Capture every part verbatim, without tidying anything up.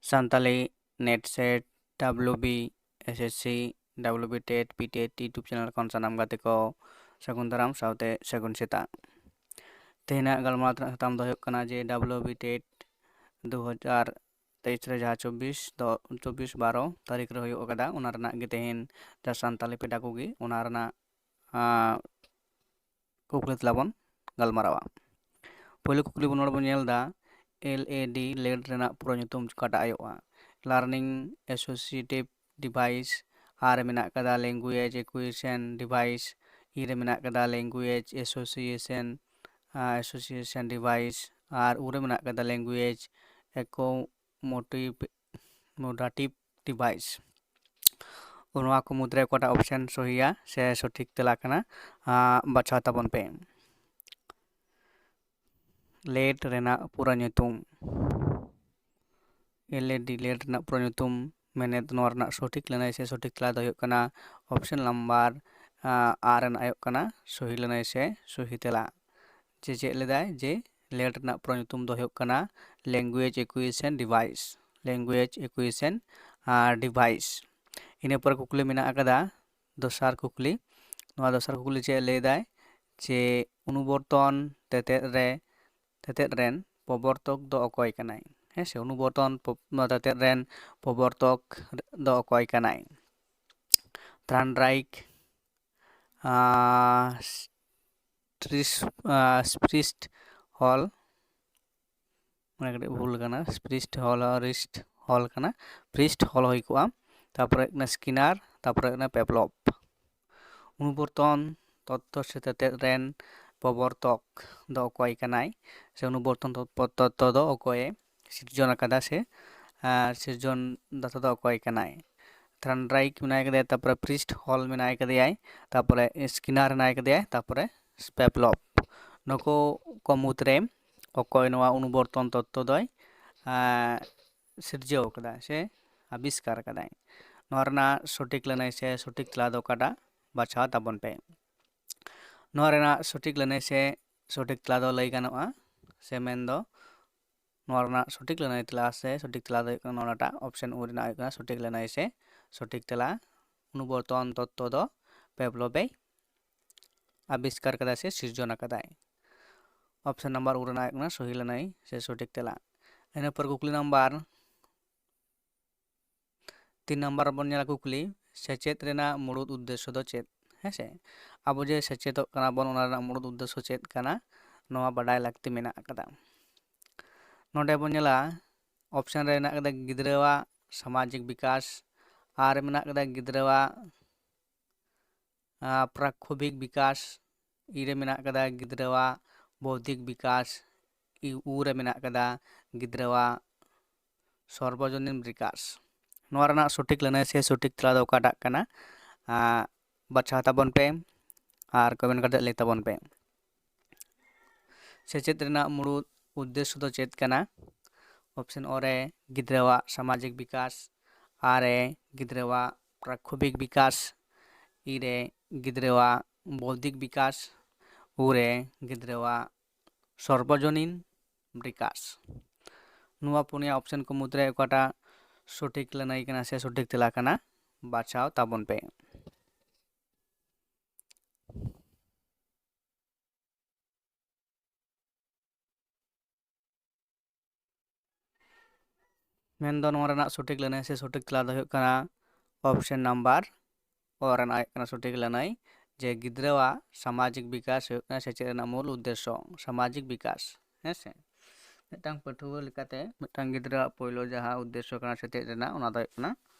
Santali NET SET, WB SSC, WB TET, PTET YouTube channel ᱠᱷᱚᱱ ᱥᱟᱱᱟᱢ ᱜᱟᱛᱮ ᱠᱚ ᱥᱟᱹᱜᱩᱱ ᱫᱟᱨᱟᱢ ᱥᱟᱶᱛᱮ ᱥᱟᱹᱜᱩᱱ ᱥᱮᱛᱟᱜ᱾ ᱛᱮᱦᱮᱧᱟᱜ ᱜᱟᱞᱢᱟᱨᱟᱣ ᱨᱮᱱᱟᱜ ᱥᱟᱛᱟᱢ ᱫᱚ ᱦᱩᱭᱩᱜ ᱠᱟᱱᱟ ᱡᱮ WB TET ᱫᱩ ᱦᱟᱡᱟᱨ ᱛᱮᱭᱤᱥ ᱨᱮ ᱡᱟᱦᱟᱸ ᱪᱚᱵᱵᱤᱥ ᱫᱚ, ᱪᱚᱵᱵᱤᱥ ᱵᱟᱨᱚ ᱛᱟᱹᱨᱤᱠᱷ ᱨᱮ ᱦᱩᱭᱩᱜ ᱠᱟᱱᱟ, ᱚᱱᱟ ᱨᱮᱱᱟᱜ ᱜᱮ ᱛᱮᱦᱮᱧ ᱡᱟᱦᱟᱸ ᱥᱟᱱᱛᱟᱞᱤ pedagogy, ᱚᱱᱟ ᱨᱮᱱᱟᱜ, ᱟᱸ, ᱠᱩᱠᱞᱤ ᱛᱮᱞᱟ ᱵᱚᱱ ᱜᱟᱞᱢᱟᱨᱟᱣᱟ᱾ ᱯᱳᱭᱞᱳ ᱠᱩᱠᱞᱤ ᱵᱚᱱ ᱱᱚᱰᱮ ᱵᱚᱱ ᱧᱮᱞ ᱮᱫᱟ, LAD, LAD ᱨᱮᱱᱟᱜ ᱯᱩᱨᱟᱹ ᱧᱩᱛᱩᱢ ᱚᱠᱟᱴᱟᱜ ᱦᱩᱭᱩᱜᱼᱟ? Learning Associative Device, R ᱨᱮ ᱢᱮᱱᱟᱜ ᱠᱟᱫᱟ Language Acquisition Device, E ᱨᱮ ᱢᱮᱱᱟᱜ ᱠᱟᱫᱟ Language Association, ᱟᱸ, Association Device, ᱟᱨ U ᱨᱮ ᱢᱮᱱᱟᱜ ᱠᱟᱫᱟ Language Accommodative, Modative Device᱾ ᱱᱚᱣᱟ ᱠᱚ ᱢᱩᱫᱽᱨᱮ ᱚᱠᱟᱴᱟᱜ option ᱥᱚᱦᱤᱭᱟ ᱥᱮ ᱥᱚᱴᱷᱤᱠ ᱛᱮᱞᱟ ᱠᱟᱱᱟ, ᱟᱸ, ᱵᱟᱪᱷᱟᱣ ᱛᱟᱵᱚᱱ ᱯᱮ᱾ LAD ᱨᱮᱱᱟᱜ ᱯᱩᱨᱟᱹ ᱧᱩᱛᱩᱢ, LAD, LAD ᱨᱮᱱᱟᱜ ᱯᱩᱨᱟᱹ ᱧᱩᱛᱩᱢ, ᱢᱮᱱᱮᱫ ᱱᱚᱣᱟ ᱨᱮᱱᱟᱜ ᱥᱚᱴᱷᱤᱠ ᱞᱟᱹᱱᱟᱹᱭ ᱥᱮ ᱥᱚᱴᱷᱤᱠ ᱛᱮᱞᱟ ᱫᱚ ᱦᱩᱭᱩᱜ ᱠᱟᱱᱟ option number, ᱟᱸ, A ᱨᱮᱱᱟᱜ ᱦᱩᱭᱩᱜ ᱠᱟᱱᱟ ᱥᱚᱦᱤ ᱞᱟᱹᱱᱟᱹᱭ ᱥᱮ ᱥᱚᱦᱤ ᱛᱮᱞᱟ᱾ ᱡᱮ ᱪᱮᱫ ᱞᱮᱫᱟᱭ ᱡᱮ LAD ᱨᱮᱱᱟᱜ ᱯᱩᱨᱟᱹ ᱧᱩᱛᱩᱢ ᱫᱚ ᱦᱩᱭᱩᱜ ᱠᱟᱱᱟ Language Acquisition Device, Language Acquisition, ᱟᱸ, Device᱾ ᱤᱱᱟᱹ ᱯᱚᱨᱮ ᱠᱩᱠᱞᱤ ᱢᱮᱱᱟᱜ ᱟᱠᱟᱫᱟ, ᱫᱚᱥᱟᱨ ᱠᱩᱠᱞᱤ᱾ ᱱᱚᱣᱟ ᱫᱚᱥᱟᱨ ᱠᱩᱠᱞᱤ ᱪᱮᱫ ᱞᱟᱹᱭ ᱫᱟᱭ ᱡᱮ ᱚᱱᱩᱵᱚᱨᱛᱚᱱ ᱛᱮᱛᱮᱫ ᱨᱮ, ᱛᱮᱛᱮᱫ ᱨᱮᱱ ᱯᱚᱵᱚᱨᱛᱚᱠ ᱫᱚ ᱚᱠᱚᱭ ᱠᱟᱱᱟᱭ? ᱦᱮᱸ ᱥᱮ, ᱚᱱᱩᱵᱚᱨᱛᱚᱱ ᱯᱚ-, ᱛᱮᱛᱮᱫ ᱨᱮᱱ ᱯᱚᱵᱚᱨᱛᱚᱠ ᱫᱚ ᱚᱠᱚᱭ ᱠᱟᱱᱟᱭ? ᱛᱷᱨᱟᱱᱰᱨᱟᱭᱤᱠ, ᱟᱸ, ᱥᱴᱨᱤᱥ-, ᱟᱸ, ᱥᱯᱨᱤᱥᱴ ᱦᱚᱞ, ᱢᱟᱱᱮ ᱠᱟᱹᱴᱤᱡ ᱵᱷᱩᱞ ᱠᱟᱱᱟ, ᱥᱯᱨᱤᱥᱴ ᱦᱚᱞ, ᱨᱤᱥᱴ ᱦᱚᱞ ᱠᱟᱱᱟ, ᱯᱨᱤᱥᱴ ᱦᱚᱞ ᱦᱩᱭ ᱠᱚᱜᱼᱟ᱾ ᱛᱟᱯᱚᱨᱮ ᱦᱩᱭᱩᱜ ᱠᱟᱱᱟ ᱥᱠᱤᱱᱟᱨ, ᱛᱟᱯᱚᱨᱮ ᱦᱩᱭᱩᱜ ᱠᱟᱱᱟ ᱯᱮᱯᱞᱚᱯ᱾ ᱚᱱᱩᱵᱚᱨᱛᱚᱱ ᱛᱚᱛᱛᱚ ᱥᱮ ᱛᱮᱛᱮᱫ ᱨᱮᱱ ᱯᱚᱵᱚᱨᱛᱚᱠ ᱫᱚ ᱚᱠᱚᱭ ᱠᱟᱱᱟᱭ, ᱥᱮ ᱚᱱᱩᱵᱚᱨᱛᱚᱱ ᱛᱚᱛ-, ᱛᱚᱛᱛᱚ ᱫᱚ ᱚᱠᱚᱭᱮ ᱥᱤᱨᱡᱚᱱ ᱟᱠᱟᱫᱟ ᱥᱮ, ᱟᱨ, ᱥᱤᱨᱡᱚᱱ ᱫᱟᱛᱟ ᱫᱚ ᱚᱠᱚᱭ ᱠᱟᱱᱟᱭ? ᱛᱷᱨᱟᱱᱰᱨᱟᱭᱤᱠ ᱢᱮᱱᱟᱭ ᱠᱟᱫᱮᱭᱟ, ᱛᱟᱯᱚᱨᱮ ᱯᱨᱤᱥᱴ ᱦᱚᱞ ᱢᱮᱱᱟᱭ ᱠᱟᱫᱮᱭᱟᱭ, ᱛᱟᱯᱚᱨᱮ ᱥᱠᱤᱱᱟᱨ ᱦᱮᱱᱟᱭ ᱠᱟᱫᱮᱭᱟᱭ, ᱛᱟᱯᱚᱨᱮ ᱯᱮᱯᱞᱚᱯ᱾ ᱱᱩᱠᱩ ᱠᱚ ᱢᱩᱫᱽᱨᱮ ᱚᱠᱚᱭ ᱱᱚᱣᱟ ᱚᱱᱩᱵᱚᱨᱛᱚᱱ ᱛᱚᱛᱛᱚ ᱫᱚᱭ, ᱟᱸ, ᱥᱤᱨᱡᱟᱹᱣ ᱠᱟᱫᱟ ᱥᱮ ᱟᱵᱤᱥᱠᱟᱨ ᱠᱟᱫᱟᱭ? ᱱᱚᱣᱟ ᱨᱮᱱᱟᱜ ᱥᱚᱴᱷᱤᱠ ᱞᱟᱹᱱᱟᱹᱭ ᱥᱮ ᱥᱚᱴᱷᱤᱠ ᱛᱮᱞᱟ ᱫᱚ ᱚᱠᱟᱴᱟᱜ? ᱵᱟᱪᱷᱟᱣ ᱛᱟᱵᱚᱱ ᱯᱮ᱾ ᱱᱚᱣᱟ ᱨᱮᱱᱟᱜ ᱥᱚᱴᱷᱤᱠ ᱞᱟᱹᱱᱟᱹᱭ ᱥᱮ ᱥᱚᱴᱷᱤᱠ ᱛᱮᱞᱟ ᱫᱚ ᱞᱟᱹᱭ ᱜᱟᱱᱚᱜᱼᱟ, ᱥᱮ ᱢᱮᱱ ᱫᱚ ᱱᱚᱣᱟ ᱨᱮᱱᱟᱜ ᱥᱚᱴᱷᱤᱠ ᱞᱟᱹᱱᱟᱹᱭ ᱛᱮᱞᱟ ᱥᱮ ᱥᱚᱴᱷᱤᱠ ᱛᱮᱞᱟ ᱫᱚ ᱦᱩᱭᱩᱜ ᱠᱟᱱᱟ ᱱᱚᱣᱟᱴᱟᱜ, ᱚᱯᱥᱮᱱ ᱩ ᱨᱮᱱᱟᱜ ᱦᱩᱭᱩᱜ ᱠᱟᱱᱟ ᱥᱚᱴᱷᱤᱠ ᱞᱟᱹᱱᱟᱹᱭ ᱥᱮ ᱥᱚᱴᱷᱤᱠ ᱛᱮᱞᱟ᱾ ᱚᱱᱩᱵᱚᱨᱛᱚᱱ ᱛᱚᱛᱛᱚ ᱫᱚ ᱯᱮᱵᱽᱞᱚᱵᱮᱭ ᱟᱵᱤᱥᱠᱟᱨ ᱠᱟᱫᱟᱭ ᱥᱮ ᱥᱤᱨᱡᱚᱱ ᱟᱠᱟᱫᱟᱭ᱾ ᱚᱯᱥᱮᱱ ᱱᱟᱢᱵᱟᱨ ᱩ ᱨᱮᱱᱟᱜ ᱦᱩᱭᱩᱜ ᱠᱟᱱᱟ ᱥᱚᱦᱤ ᱞᱟᱹᱱᱟᱹᱭ ᱥᱮ ᱥᱚᱴᱷᱤᱠ ᱛᱮᱞᱟ᱾ ᱤᱱᱟᱹ ᱯᱚᱨ ᱠᱩᱠᱞᱤ ᱱᱟᱢᱵᱟᱨ ᱛᱤᱱ ᱱᱟᱢᱵᱟᱨ ᱵᱚᱱ ᱧᱮᱞᱟ ᱠᱩᱠᱞᱤ, ᱥᱮᱪᱮᱫ ᱨᱮᱱᱟᱜ ᱢᱩᱲᱩᱫ ᱩᱫᱽᱫᱮᱥᱥᱚ ᱫᱚ ᱪᱮᱫ? ᱦᱮᱸ ᱥᱮ, ᱟᱵᱚ ᱡᱮ ᱥᱮᱪᱮᱫᱚᱜ ᱠᱟᱱᱟ ᱵᱚᱱ, ᱚᱱᱟ ᱨᱮᱱᱟᱜ ᱢᱩᱲᱩᱫ ᱩᱫᱽᱫᱮᱥᱥᱚ ᱪᱮᱫ ᱠᱟᱱᱟ, ᱱᱚᱣᱟ ᱵᱟᱰᱟᱭ ᱞᱟᱹᱠᱛᱤ ᱢᱮᱱᱟᱜ ᱟᱠᱟᱫᱟ᱾ ᱱᱚᱰᱮ ᱵᱚᱱ ᱧᱮᱞᱟ, ᱚᱯᱥᱮᱱ ᱨᱮ ᱦᱮᱱᱟᱜ ᱟᱠᱟᱫᱟ ᱜᱤᱫᱽᱨᱟᱹᱣᱟᱜ ᱥᱟᱢᱟᱡᱤᱠ ᱵᱤᱠᱟᱥ, ᱟᱨ ᱨᱮ ᱢᱮᱱᱟᱜ ᱟᱠᱟᱫᱟ ᱜᱤᱫᱽᱨᱟᱹᱣᱟᱜ, ᱟᱸ, ᱯᱨᱟᱠᱠᱷᱚᱵᱤᱠ ᱵᱤᱠᱟᱥ, ᱤ ᱨᱮ ᱢᱮᱱᱟᱜ ᱟᱠᱟᱫᱟ ᱜᱤᱫᱽᱨᱟᱹᱣᱟᱜ ᱵᱳᱣᱫᱷᱤᱠ ᱵᱤᱠᱟᱥ, ᱤ, ᱩ ᱨᱮ ᱢᱮᱱᱟᱜ ᱟᱠᱟᱫᱟ ᱜᱤᱫᱽᱨᱟᱹᱣᱟᱜ ᱥᱚᱨᱵᱚᱡᱚᱱᱤᱱ ᱵᱤᱠᱟᱥ᱾ ᱱᱚᱣᱟ ᱨᱮᱱᱟᱜ ᱥᱚᱴᱷᱤᱠ ᱞᱟᱹᱱᱟᱹᱭ ᱥᱮ ᱥᱚᱴᱷᱤᱠ ᱛᱮᱞᱟ ᱫᱚ ᱚᱠᱟᱴᱟᱜ ᱠᱟᱱᱟ? ᱟᱸ, ᱵᱟᱪᱷᱟᱣ ᱛᱟᱵᱚᱱ ᱯᱮ ᱟᱨ ᱠᱚᱢᱮᱱᱴ ᱠᱟᱛᱮ ᱞᱟᱹᱭ ᱛᱟᱵᱚᱱ ᱯᱮ᱾ ᱥᱮᱪᱮᱫ ᱨᱮᱱᱟᱜ ᱢᱩᱲᱩᱫ ᱩᱫᱽᱫᱮᱥᱥᱚ ᱫᱚ ᱪᱮᱫ ᱠᱟᱱᱟ? ᱚᱯᱥᱮᱱ ᱚ ᱨᱮ ᱜᱤᱫᱽᱨᱟᱹᱣᱟᱜ ᱥᱟᱢᱟᱡᱤᱠ ᱵᱤᱠᱟᱥ, ᱟ ᱨᱮ ᱜᱤᱫᱽᱨᱟᱹᱣᱟᱜ ᱯᱨᱟᱠᱠᱷᱚᱵᱤᱠ ᱵᱤᱠᱟᱥ, ᱤ ᱨᱮ ᱜᱤᱫᱽᱨᱟᱹᱣᱟᱜ ᱵᱳᱣᱫᱷᱤᱠ ᱵᱤᱠᱟᱥ, ᱩ ᱨᱮ ᱜᱤᱫᱽᱨᱟᱹᱣᱟᱜ ᱥᱚᱨᱵᱚᱡᱚᱱᱤᱱ ᱵᱤᱠᱟᱥ᱾ ᱱᱚᱣᱟ ᱯᱩᱱᱭᱟ ᱚᱯᱥᱮᱱ ᱠᱚ ᱢᱩᱫᱽᱨᱮ ᱚᱠᱟᱴᱟᱜ ᱥᱚᱴᱷᱤᱠ ᱞᱟᱹᱱᱟᱹᱭ ᱠᱟᱱᱟ ᱥᱮ ᱥᱚᱴᱷᱤᱠ ᱛᱮᱞᱟ ᱠᱟᱱᱟ, ᱵᱟᱪᱷᱟᱣ ᱛᱟᱵᱚᱱ ᱯᱮ᱾ ᱢᱮᱱᱫᱚ ᱱᱚᱣᱟ ᱨᱮᱱᱟᱜ ᱥᱚᱴᱷᱤᱠ ᱞᱟᱹᱱᱟᱹᱭ ᱥᱮ ᱥᱚᱴᱷᱤᱠ ᱛᱮᱞᱟ ᱫᱚ ᱦᱩᱭᱩᱜ ᱠᱟᱱᱟ ᱚᱯᱥᱮᱱ ᱱᱟᱢᱵᱟᱨ ᱚ ᱨᱮᱱᱟᱜ ᱦᱩᱭᱩᱜ ᱠᱟᱱᱟ ᱥᱚᱴᱷᱤᱠ ᱞᱟᱹᱱᱟᱹᱭ, ᱡᱮ ᱜᱤᱫᱽᱨᱟᱹᱣᱟᱜ ᱥᱟᱢᱟᱡᱤᱠ ᱵᱤᱠᱟᱥ ᱦᱩᱭᱩᱜ ᱠᱟᱱᱟ ᱥᱮᱪᱮᱫ ᱨᱮᱱᱟᱜ ᱢᱩᱞ ᱩᱫᱽᱫᱮᱥᱥᱚ, ᱥᱟᱢᱟᱡᱤᱠ ᱵᱤᱠᱟᱥ᱾ ᱦᱮᱸ ᱥᱮ, ᱢᱤᱫᱴᱟᱝ ᱯᱟᱹᱴᱷᱩᱣᱟᱹ ᱞᱮᱠᱟᱛᱮ ᱢᱤᱫᱴᱟᱝ ᱜᱤᱫᱽᱨᱟᱹᱣᱟᱜ ᱯᱳᱭᱞᱳ ᱡᱟᱦᱟᱸ ᱩᱫᱽᱫᱮᱥᱥᱚ ᱠᱟᱱᱟ ᱥᱮᱪᱮᱫ ᱨᱮᱱᱟᱜ, ᱚᱱᱟ ᱫᱚ ᱦᱩᱭᱩᱜ ᱠᱟᱱᱟ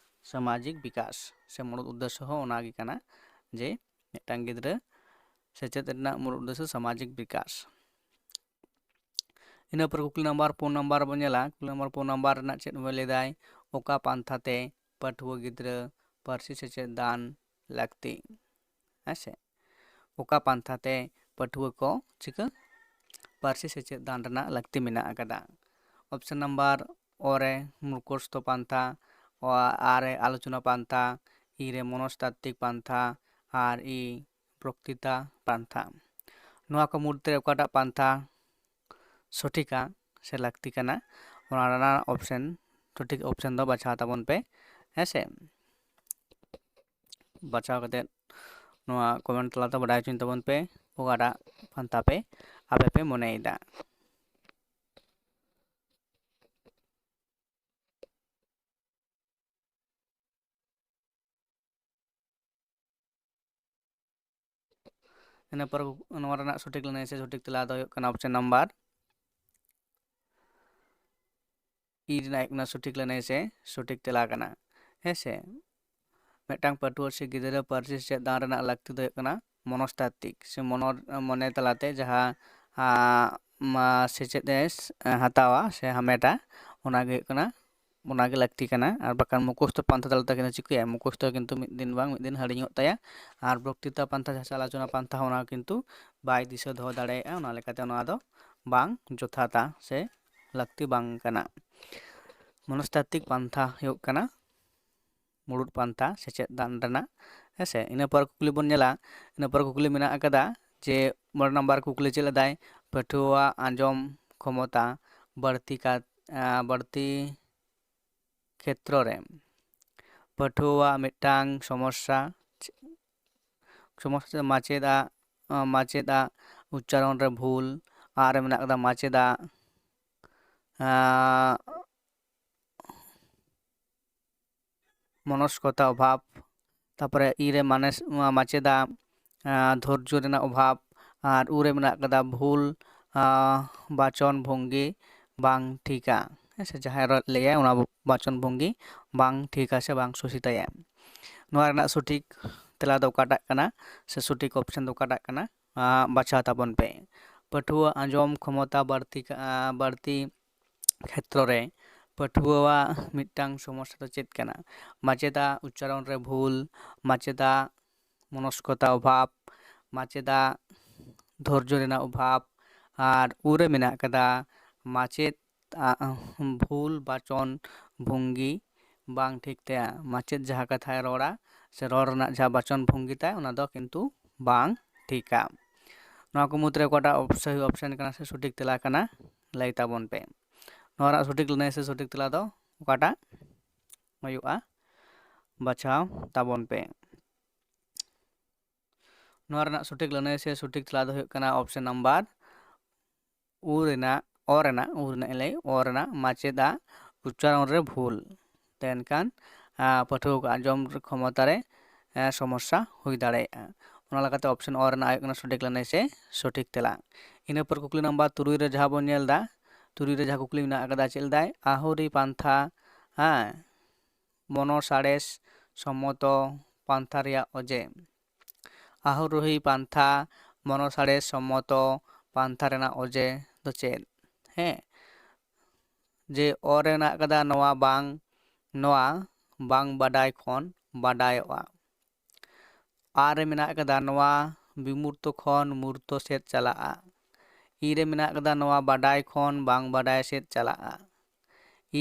ᱥᱟᱢᱟᱡᱤᱠ ᱵᱤᱠᱟᱥ, ᱥᱮ ᱢᱩᱲᱩᱫ ᱩᱫᱽᱫᱮᱥᱥᱚ ᱦᱚᱸ ᱚᱱᱟᱜᱮ ᱠᱟᱱᱟ, ᱡᱮ ᱢᱤᱫᱴᱟᱝ ᱜᱤᱫᱽᱨᱟᱹ ᱥᱮᱪᱮᱫ ᱨᱮᱱᱟᱜ ᱢᱩᱲᱩᱫ ᱩᱫᱽᱫᱮᱥᱥᱚ ᱥᱟᱢᱟᱡᱤᱠ ᱵᱤᱠᱟᱥ᱾ ᱤᱱᱟᱹ ᱯᱚᱨᱮ ᱠᱩᱠᱞᱤ ᱱᱟᱢᱵᱟᱨ ᱯᱩᱱ ᱱᱟᱢᱵᱟᱨ ᱵᱚᱱ ᱧᱮᱞᱟ᱾ ᱠᱩᱠᱞᱤ ᱱᱟᱢᱵᱟᱨ ᱯᱩᱱ ᱱᱟᱢᱵᱟᱨ ᱨᱮᱱᱟᱜ ᱪᱮᱫ ᱵᱚᱱ ᱞᱟᱹᱭᱫᱟᱭ? ᱚᱠᱟ ᱯᱟᱱᱛᱷᱟ ᱛᱮ ᱯᱟᱹᱴᱷᱩᱣᱟᱹ ᱜᱤᱫᱽᱨᱟᱹ ᱯᱟᱹᱨᱥᱤ ᱥᱮᱪᱮᱫ ᱫᱟᱱ ᱞᱟᱹᱠᱛᱤ? ᱦᱮᱸ ᱥᱮ, ᱚᱠᱟ ᱯᱟᱱᱛᱷᱟ ᱛᱮ ᱯᱟᱹᱴᱷᱩᱣᱟᱹ ᱠᱚ ᱪᱤᱠᱟᱹ ᱯᱟᱹᱨᱥᱤ ᱥᱮᱪᱮᱫ ᱫᱟᱱ ᱨᱮᱱᱟᱜ ᱞᱟᱹᱠᱛᱤ ᱢᱮᱱᱟᱜ ᱟᱠᱟᱫᱟ? ᱚᱯᱥᱮᱱ ᱱᱟᱢᱵᱟᱨ ᱚ ᱨᱮ ᱢᱩᱠᱷᱚᱥᱛᱚ ᱯᱟᱱᱛᱷᱟ, ᱚ, ᱟ ᱨᱮ ᱟᱞᱳᱪᱚᱱᱟ ᱯᱟᱱᱛᱷᱟ, ᱤ ᱨᱮ ᱢᱚᱱᱚᱥᱛᱟᱛᱛᱤᱠ ᱯᱟᱱᱛᱷᱟ, ᱟᱨ ᱤ ᱵᱚᱠᱛᱨᱤᱛᱟ ᱯᱟᱱᱛᱷᱟ᱾ ᱱᱚᱣᱟ ᱠᱚ ᱢᱩᱫᱽᱨᱮ ᱚᱠᱟᱴᱟᱜ ᱯᱟᱱᱛᱷᱟ ᱥᱚᱴᱷᱤᱠᱟ ᱥᱮ ᱞᱟᱹᱠᱛᱤ ᱠᱟᱱᱟ, ᱚᱱᱟ ᱨᱮᱱᱟᱜ ᱚᱯᱥᱮᱱ, ᱥᱚᱴᱷᱤᱠ ᱚᱯᱥᱮᱱ ᱫᱚ ᱵᱟᱪᱷᱟᱣ ᱛᱟᱵᱚᱱ ᱯᱮ᱾ ᱦᱮᱸ ᱥᱮ, ᱵᱟᱪᱷᱟᱣ ᱠᱟᱛᱮ ᱱᱚᱣᱟ ᱠᱚᱢᱮᱱᱴ ᱛᱟᱞᱟᱛᱮ ᱵᱟᱰᱟᱭ ᱦᱚᱪᱚᱧ ᱛᱟᱵᱚᱱ ᱯᱮ, ᱚᱠᱟᱴᱟᱜ ᱯᱟᱱᱛᱷᱟ ᱯᱮ ᱟᱯᱮ ᱯᱮ ᱢᱚᱱᱮᱭᱮᱫᱟ᱾ ᱤᱱᱟᱹ ᱯᱚᱨ ᱱᱚᱣᱟ ᱨᱮᱱᱟᱜ ᱥᱚᱴᱷᱤᱠ ᱞᱟᱹᱱᱟᱹᱭ ᱥᱮ ᱥᱚᱴᱷᱤᱠ ᱛᱮᱞᱟ ᱫᱚ ᱦᱩᱭᱩᱜ ᱠᱟᱱᱟ ᱚᱯᱥᱮᱱ ᱱᱟᱢᱵᱟᱨ ᱤ ᱨᱮᱱᱟᱜ ᱦᱩᱭᱩᱜ ᱠᱟᱱᱟ ᱥᱚᱴᱷᱤᱠ ᱞᱟᱹᱱᱟᱹᱭ ᱥᱮ ᱥᱚᱴᱷᱤᱠ ᱛᱮᱞᱟ ᱠᱟᱱᱟ᱾ ᱦᱮᱸ ᱥᱮ, ᱢᱤᱫᱴᱟᱝ ᱯᱟᱹᱴᱷᱩᱣᱟᱹ ᱥᱮ ᱜᱤᱫᱽᱨᱟᱹ ᱯᱟᱹᱨᱥᱤ ᱥᱮᱪᱮᱫ ᱫᱟᱱ ᱨᱮᱱᱟᱜ ᱞᱟᱹᱠᱛᱤ ᱫᱚ ᱦᱩᱭᱩᱜ ᱠᱟᱱᱟ ᱢᱚᱱᱚᱥᱛᱟᱛᱛᱤᱠ ᱥᱮ ᱢᱚᱱᱚ-, ᱢᱚᱱᱮ ᱛᱟᱞᱟᱛᱮ ᱡᱟᱦᱟᱸ, ᱟᱸ, ᱢᱟ ᱥᱮᱪᱮᱫ ᱮ ᱥ-, ᱦᱟᱛᱟᱣᱟ ᱥᱮ ᱦᱟᱢᱮᱴᱟ, ᱚᱱᱟ ᱜᱮ ᱦᱩᱭᱩᱜ ᱠᱟᱱᱟ, ᱚᱱᱟ ᱜᱮ ᱞᱟᱹᱠᱛᱤ ᱠᱟᱱᱟ᱾ ᱟᱨ ᱵᱟᱠᱷᱟᱱ ᱢᱩᱠᱷᱚᱥᱛᱚ ᱯᱟᱱᱛᱷᱟ ᱛᱟᱞᱟᱛᱮ ᱠᱤᱱᱛᱩ ᱪᱤᱠᱟᱹᱭᱟ, ᱢᱩᱠᱷᱚᱥᱛᱚ ᱠᱤᱱᱛᱩ ᱢᱤᱫ ᱫᱤᱱ ᱵᱟᱝ ᱢᱤᱫ ᱫᱤᱱ ᱦᱤᱲᱤᱧᱚᱜ ᱛᱟᱭᱟ᱾ ᱟᱨ ᱵᱚᱠᱛᱨᱤᱛᱟ ᱯᱟᱱᱛᱷᱟ, ᱡᱟᱦᱟᱸ ᱥᱮ ᱟᱞᱳᱪᱚᱱᱟ ᱯᱟᱱᱛᱷᱟ, ᱚᱱᱟ ᱠᱤᱱᱛᱩ ᱵᱟᱭ ᱫᱤᱥᱟᱹ ᱫᱚᱦᱚ ᱫᱟᱲᱮᱭᱟᱜᱼᱟ᱾ ᱚᱱᱟ ᱞᱮᱠᱟᱛᱮ ᱱᱚᱣᱟ ᱫᱚ ᱵᱟᱝ ᱡᱚᱛᱷᱟᱛᱟ ᱥᱮ ᱞᱟᱹᱠᱛᱤ ᱵᱟᱝ ᱠᱟᱱᱟ᱾ ᱢᱚᱱᱚᱥᱛᱟᱛᱛᱤᱠ ᱯᱟᱱᱛᱷᱟ ᱦᱩᱭᱩᱜ ᱠᱟᱱᱟ ᱢᱩᱲᱩᱫ ᱯᱟᱱᱛᱷᱟ ᱥᱮᱪᱮᱫ ᱫᱟᱱ ᱨᱮᱱᱟᱜ᱾ ᱦᱮᱸ ᱥᱮ, ᱤᱱᱟᱹ ᱯᱚᱨ ᱠᱩᱠᱞᱤ ᱵᱚᱱ ᱧᱮᱞᱟ᱾ ᱤᱱᱟᱹ ᱯᱚᱨ ᱠᱩᱠᱞᱤ ᱢᱮᱱᱟᱜ ᱟᱠᱟᱫᱟ ᱡᱮ, ᱢᱚᱬᱮ ᱱᱟᱢᱵᱟᱨ ᱠᱩᱠᱞᱤ ᱪᱮᱫ ᱞᱮᱫᱟᱭ, ᱯᱟᱹᱴᱷᱩᱣᱟᱹᱣᱟᱜ ᱟᱸᱡᱚᱢ ᱠᱷᱚᱢᱚᱛᱟ ᱵᱟᱹᱲᱛᱤ ᱠᱟ-, ᱟᱸ, ᱵᱟᱹᱲᱛᱤ ᱠᱷᱮᱛᱨᱚ ᱨᱮ ᱯᱟᱹᱴᱷᱩᱣᱟᱹᱣᱟᱜ ᱢᱤᱫᱴᱟᱝ ᱥᱚᱢᱚᱥᱥᱟ, ᱥᱚᱢᱚᱥᱥᱟ ᱢᱟᱪᱮᱫᱟᱜ, ᱢᱟᱪᱮᱫᱟᱜ ᱩᱪᱪᱟᱨᱚᱱ ᱨᱮ ᱵᱷᱩᱞ, ᱟᱨ ᱢᱮᱱᱟᱜ ᱠᱟᱫᱟ ᱢᱟᱪᱮᱫᱟᱜ, ᱟᱸ, ᱢᱚᱱᱚᱥᱠᱚᱛᱟ ᱚᱵᱷᱟᱵᱽ, ᱛᱟᱯᱚᱨᱮ ᱤ ᱨᱮ ᱢᱟᱱᱮᱥ-, ᱢᱟᱪᱮᱫᱟᱜ, ᱟᱸ, ᱫᱷᱳᱨᱡᱚ ᱨᱮᱱᱟᱜ ᱚᱵᱷᱟᱵᱽ, ᱟᱨ ᱩ ᱨᱮ ᱢᱮᱱᱟᱜ ᱠᱟᱫᱟ ᱵᱷᱩᱞ, ᱟᱸ, ᱵᱟᱪᱚᱱ ᱵᱷᱚᱝᱜᱤ ᱵᱟᱝ ᱴᱷᱤᱠᱟ᱾ ᱦᱮᱸ ᱥᱮ, ᱡᱟᱦᱟᱸᱭ ᱨᱚᱲ ᱞᱟᱹᱭᱟᱭ ᱚᱱᱟ ᱵᱟᱪᱚᱱ ᱵᱷᱚᱝᱜᱤ ᱵᱟᱝ ᱴᱷᱤᱠᱟ ᱥᱮ ᱵᱟᱝ ᱥᱩᱥᱤᱛᱟᱭᱟ᱾ ᱱᱚᱣᱟ ᱨᱮᱱᱟᱜ ᱥᱚᱴᱷᱤᱠ ᱛᱮᱞᱟ ᱫᱚ ᱚᱠᱟᱴᱟᱜ ᱠᱟᱱᱟ ᱥᱮ ᱥᱚᱴᱷᱤᱠ ᱚᱯᱥᱮᱱ ᱫᱚ ᱚᱠᱟᱴᱟᱜ ᱠᱟᱱᱟ? ᱟᱸ, ᱵᱟᱪᱷᱟᱣ ᱛᱟᱵᱚᱱ ᱯᱮ᱾ ᱯᱟᱹᱴᱷᱩᱣᱟᱹ ᱟᱸᱡᱚᱢ ᱠᱷᱚᱢᱚᱛᱟ ᱵᱟᱹᱲᱛᱤ ᱠᱟ-, ᱟᱸ, ᱵᱟᱹᱲᱛᱤ ᱠᱷᱮᱛᱨᱚ ᱨᱮ ᱯᱟᱹᱴᱷᱩᱣᱟᱹᱣᱟᱜ ᱢᱤᱫᱴᱟᱝ ᱥᱚᱢᱚᱥᱥᱟ ᱫᱚ ᱪᱮᱫ ᱠᱟᱱᱟ? ᱢᱟᱪᱮᱫᱟᱜ ᱩᱪᱪᱟᱨᱚᱱ ᱨᱮ ᱵᱷᱩᱞ, ᱢᱟᱪᱮᱫᱟᱜ ᱢᱚᱱᱚᱥᱠᱚᱛᱟ ᱚᱵᱷᱟᱵᱽ, ᱢᱟᱪᱮᱫᱟᱜ ᱫᱷᱳᱨᱡᱚ ᱨᱮᱱᱟᱜ ᱚᱵᱷᱟᱵᱽ, ᱟᱨ ᱩ ᱨᱮ ᱢᱮᱱᱟᱜ ᱠᱟᱫᱟ ᱢᱟᱪᱮᱫ ᱟᱜ ᱵᱷᱩᱞ ᱵᱟᱪᱚᱱ ᱵᱷᱚᱝᱜᱤ ᱵᱟᱝ ᱴᱷᱤᱠ ᱛᱟᱭᱟ᱾ ᱢᱟᱪᱮᱫ ᱡᱟᱦᱟᱸ ᱠᱟᱛᱷᱟᱭ ᱨᱚᱲᱟ ᱥᱮ ᱨᱚᱲ ᱨᱮᱱᱟᱜ ᱡᱟᱦᱟᱸ ᱵᱟᱪᱚᱱ ᱵᱷᱚᱝᱜᱤ ᱛᱟᱭ, ᱚᱱᱟ ᱫᱚ ᱠᱤᱱᱛᱩ ᱵᱟᱝ ᱴᱷᱤᱠᱟ᱾ ᱱᱚᱣᱟ ᱠᱚ ᱢᱩᱫᱽᱨᱮ ᱚᱠᱟᱴᱟᱜ ᱚᱯ-, ᱥᱟᱹᱦᱤ ᱚᱯᱥᱮᱱ ᱠᱟᱱᱟ ᱥᱮ ᱥᱚᱴᱷᱤᱠ ᱛᱮᱞᱟ ᱠᱟᱱᱟ? ᱞᱟᱹᱭ ᱛᱟᱵᱚᱱ ᱯᱮ᱾ ᱱᱚᱣᱟ ᱨᱮᱱᱟᱜ ᱥᱚᱴᱷᱤᱠ ᱞᱟᱹᱱᱟᱹᱭ ᱥᱮ ᱥᱚᱴᱷᱤᱠ ᱛᱮᱞᱟ ᱫᱚ ᱚᱠᱟᱴᱟᱜ ᱦᱩᱭᱩᱜᱼᱟ? ᱵᱟᱪᱷᱟᱣ ᱛᱟᱵᱚᱱ ᱯᱮ᱾ ᱱᱚᱣᱟ ᱨᱮᱱᱟᱜ ᱥᱚᱴᱷᱤᱠ ᱞᱟᱹᱱᱟᱹᱭ ᱥᱮ ᱥᱚᱴᱷᱤᱠ ᱛᱮᱞᱟ ᱫᱚ ᱦᱩᱭᱩᱜ ᱠᱟᱱᱟ ᱚᱯᱥᱮᱱ ᱱᱟᱢᱵᱟᱨ ᱩ ᱨᱮᱱᱟᱜ, ᱚ ᱨᱮᱱᱟᱜ, ᱩ ᱨᱮᱱᱟᱜ ᱤᱧ ᱞᱟᱹᱭ, ᱚ ᱨᱮᱱᱟᱜ ᱢᱟᱪᱮᱫᱟᱜ ᱩᱪᱪᱟᱨᱚᱱ ᱨᱮ ᱵᱷᱩᱞ᱾ ᱛᱮ ᱮᱱᱠᱷᱟᱱ, ᱟ, ᱯᱟᱹᱴᱷᱩᱣᱟᱹ ᱠᱚ ᱟᱸᱡᱚᱢ ᱠᱷᱚᱢᱚᱛᱟ ᱨᱮ, ᱮ, ᱥᱚᱢᱚᱥᱥᱟ ᱦᱩᱭ ᱫᱟᱲᱮᱭᱟᱜᱼᱟ᱾ ᱚᱱᱟ ᱞᱮᱠᱟᱛᱮ ᱚᱯᱥᱮᱱ ᱚ ᱨᱮᱱᱟᱜ ᱦᱩᱭᱩᱜ ᱠᱟᱱᱟ ᱥᱚᱴᱷᱤᱠ ᱞᱟᱹᱱᱟᱹᱭ ᱥᱮ ᱥᱚᱴᱷᱤᱠ ᱛᱮᱞᱟ᱾ ᱤᱱᱟᱹ ᱯᱚᱨ ᱠᱩᱠᱞᱤ ᱱᱟᱢᱵᱟᱨ ᱛᱩᱨᱩᱭ ᱨᱮ ᱡᱟᱦᱟᱸ ᱵᱚᱱ ᱧᱮᱞ ᱮᱫᱟ, ᱛᱩᱨᱩᱭ ᱨᱮ ᱡᱟᱦᱟᱸ ᱠᱩᱠᱞᱤ ᱢᱮᱱᱟᱜ ᱟᱠᱟᱫᱟ, ᱪᱮᱫ ᱞᱮᱫᱟᱭ? ᱟᱦᱩᱨᱤ ᱯᱟᱱᱛᱷᱟ, ᱦᱮᱸ, ᱢᱚᱱᱚᱥᱟᱬᱮᱥ ᱥᱚᱢᱢᱚᱛᱚ ᱯᱟᱱᱛᱷᱟ ᱨᱮᱭᱟᱜ ᱚᱡᱮ᱾ ᱟᱦᱩᱨᱩᱦᱤ ᱯᱟᱱᱛᱷᱟ ᱢᱚᱱᱚᱥᱟᱬᱮᱥ ᱥᱚᱢᱢᱚᱛᱚ ᱯᱟᱱᱛᱷᱟ ᱨᱮᱱᱟᱜ ᱚᱡᱮ ᱫᱚ ᱪᱮᱫ? ᱦᱮᱸ, ᱡᱮ ᱚ ᱨᱮ ᱢᱮᱱᱟᱜ ᱟᱠᱟᱫᱟ ᱱᱚᱣᱟ ᱵᱟᱝ, ᱱᱚᱣᱟ ᱵᱟᱝ ᱵᱟᱰᱟᱭ ᱠᱷᱚᱱ ᱵᱟᱰᱟᱭᱚᱜᱼᱟ᱾ ᱟ ᱨᱮ ᱢᱮᱱᱟᱜ ᱟᱠᱟᱫᱟ ᱱᱚᱣᱟ ᱵᱤᱢᱩᱨᱛᱚ ᱠᱷᱚᱱ ᱢᱩᱨᱛᱚ ᱥᱮᱫ ᱪᱟᱞᱟᱜᱼᱟ᱾ ᱤ ᱨᱮ ᱢᱮᱱᱟᱜ ᱟᱠᱟᱫᱟ ᱱᱚᱣᱟ ᱵᱟᱰᱟᱭ ᱠᱷᱚᱱ ᱵᱟᱝ ᱵᱟᱰᱟᱭ ᱥᱮᱫ ᱪᱟᱞᱟᱜᱼᱟ᱾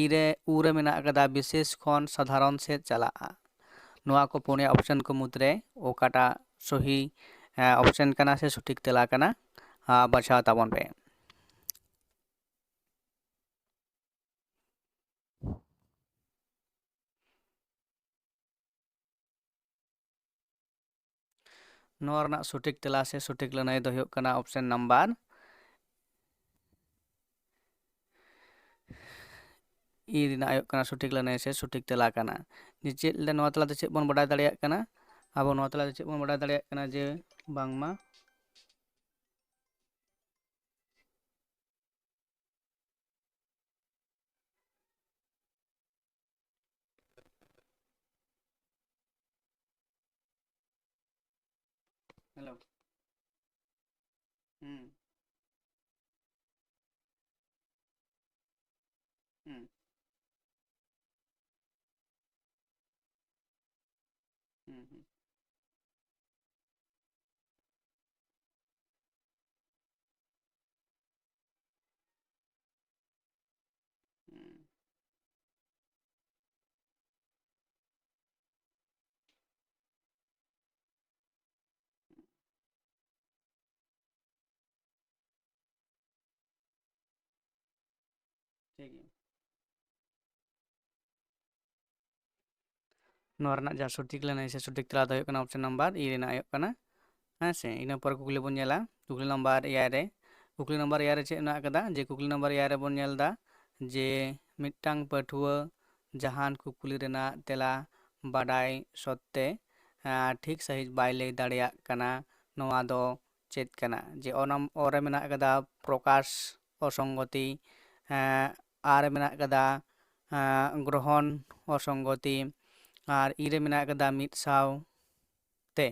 ᱤ ᱨᱮ, ᱩ ᱨᱮ ᱢᱮᱱᱟᱜ ᱟᱠᱟᱫᱟ ᱵᱤᱥᱮᱥ ᱠᱷᱚᱱ ᱥᱟᱫᱷᱟᱨᱚᱱ ᱥᱮᱫ ᱪᱟᱞᱟᱜᱼᱟ᱾ ᱱᱚᱣᱟ ᱠᱚ ᱯᱩᱱᱭᱟ ᱚᱯᱥᱮᱱ ᱠᱚ ᱢᱩᱫᱽᱨᱮ ᱚᱠᱟᱴᱟᱜ ᱥᱚᱦᱤ, ᱮ, ᱚᱯᱥᱮᱱ ᱠᱟᱱᱟ ᱥᱮ ᱥᱚᱴᱷᱤᱠ ᱛᱮᱞᱟ ᱠᱟᱱᱟ, ᱟ, ᱵᱟᱪᱷᱟᱣ ᱛᱟᱵᱚᱱ ᱯᱮ᱾ ᱱᱚᱣᱟ ᱨᱮᱱᱟᱜ ᱥᱚᱴᱷᱤᱠ ᱛᱮᱞᱟ ᱥᱮ ᱥᱚᱴᱷᱤᱠ ᱞᱟᱹᱱᱟᱹᱭ ᱫᱚ ᱦᱩᱭᱩᱜ ᱠᱟᱱᱟ ᱚᱯᱥᱮᱱ ᱱᱟᱢᱵᱟᱨ ᱤ ᱨᱮᱱᱟᱜ ᱦᱩᱭᱩᱜ ᱠᱟᱱᱟ ᱥᱚᱴᱷᱤᱠ ᱞᱟᱹᱱᱟᱹᱭ ᱥᱮ ᱥᱚᱴᱷᱤᱠ ᱛᱮᱞᱟ ᱠᱟᱱᱟ᱾ ᱡᱮ ᱪᱮᱫ ᱞᱮ-, ᱱᱚᱣᱟ ᱛᱟᱞᱟᱛᱮ ᱪᱮᱫ ᱵᱚᱱ ᱵᱟᱰᱟᱭ ᱫᱟᱲᱮᱭᱟᱜ ᱠᱟᱱᱟ? ᱟᱵᱚ ᱱᱚᱣᱟ ᱛᱟᱞᱟᱛᱮ ᱪᱮᱫ ᱵᱚᱱ ᱵᱟᱰᱟᱭ ᱫᱟᱲᱮᱭᱟᱜ ᱠᱟᱱᱟ? ᱡᱮ ᱵᱟᱝᱢᱟ ᱦᱮᱞᱳ᱾ ᱦᱩᱸ᱾ ᱦᱩᱸ᱾ ᱦᱩᱸ, ᱦᱩᱸ᱾ ᱦᱩᱸ᱾ ᱱᱚᱣᱟ ᱨᱮᱱᱟᱜ ᱡᱟᱦᱟᱸ ᱥᱚᱴᱷᱤᱠ ᱞᱟᱹᱱᱟᱹᱭ ᱥᱮ ᱥᱚᱴᱷᱤᱠ ᱛᱮᱞᱟ ᱫᱚ ᱦᱩᱭᱩᱜ ᱠᱟᱱᱟ ᱚᱯᱥᱮᱱ ᱱᱟᱢᱵᱟᱨ ᱤ ᱨᱮᱱᱟᱜ ᱦᱩᱭᱩᱜ ᱠᱟᱱᱟ᱾ ᱦᱮᱸ ᱥᱮ, ᱤᱱᱟᱹ ᱯᱚᱨ ᱠᱩᱠᱞᱤ ᱵᱚᱱ ᱧᱮᱞᱟ, ᱠᱩᱠᱞᱤ ᱱᱟᱢᱵᱟᱨ ᱮᱭᱟᱭ ᱨᱮ᱾ ᱠᱩᱠᱞᱤ ᱱᱟᱢᱵᱟᱨ ᱮᱭᱟᱭ ᱨᱮ ᱪᱮᱫ ᱢᱮᱱᱟᱜ ᱟᱠᱟᱫᱟ? ᱡᱮ ᱠᱩᱠᱞᱤ ᱱᱟᱢᱵᱟᱨ ᱮᱭᱟᱭ ᱨᱮᱵᱚᱱ ᱧᱮᱞ ᱮᱫᱟ ᱡᱮ ᱢᱤᱫᱴᱟᱝ ᱯᱟᱹᱴᱷᱩᱣᱟᱹ ᱡᱟᱦᱟᱱ ᱠᱩᱠᱞᱤ ᱨᱮᱱᱟᱜ ᱛᱮᱞᱟ ᱵᱟᱰᱟᱭ ᱥᱚᱛᱛᱮ, ᱟᱸ, ᱴᱷᱤᱠ ᱥᱟᱺᱦᱤᱡ ᱵᱟᱭ ᱞᱟᱹᱭ ᱫᱟᱲᱮᱭᱟᱜ ᱠᱟᱱᱟ, ᱱᱚᱣᱟ ᱫᱚ ᱪᱮᱫ ᱠᱟᱱᱟ? ᱡᱮ ᱚ ᱱᱟᱢ-, ᱚ ᱨᱮ ᱢᱮᱱᱟᱜ ᱟᱠᱟᱫᱟ ᱯᱨᱚᱠᱟᱥ ᱚᱥᱚᱝᱜᱚᱛᱤ, ᱮᱸ, ᱟᱨ ᱨᱮ ᱢᱮᱱᱟᱜ ᱟᱠᱟᱫᱟ, ᱮᱸ, ᱜᱨᱚᱦᱚᱱ ᱚᱥᱚᱝᱜᱚᱛᱤ, ᱟᱨ ᱤ ᱨᱮ ᱢᱮᱱᱟᱜ ᱟᱠᱟᱫᱟ ᱢᱤᱫ ᱥᱟᱶ ᱛᱮ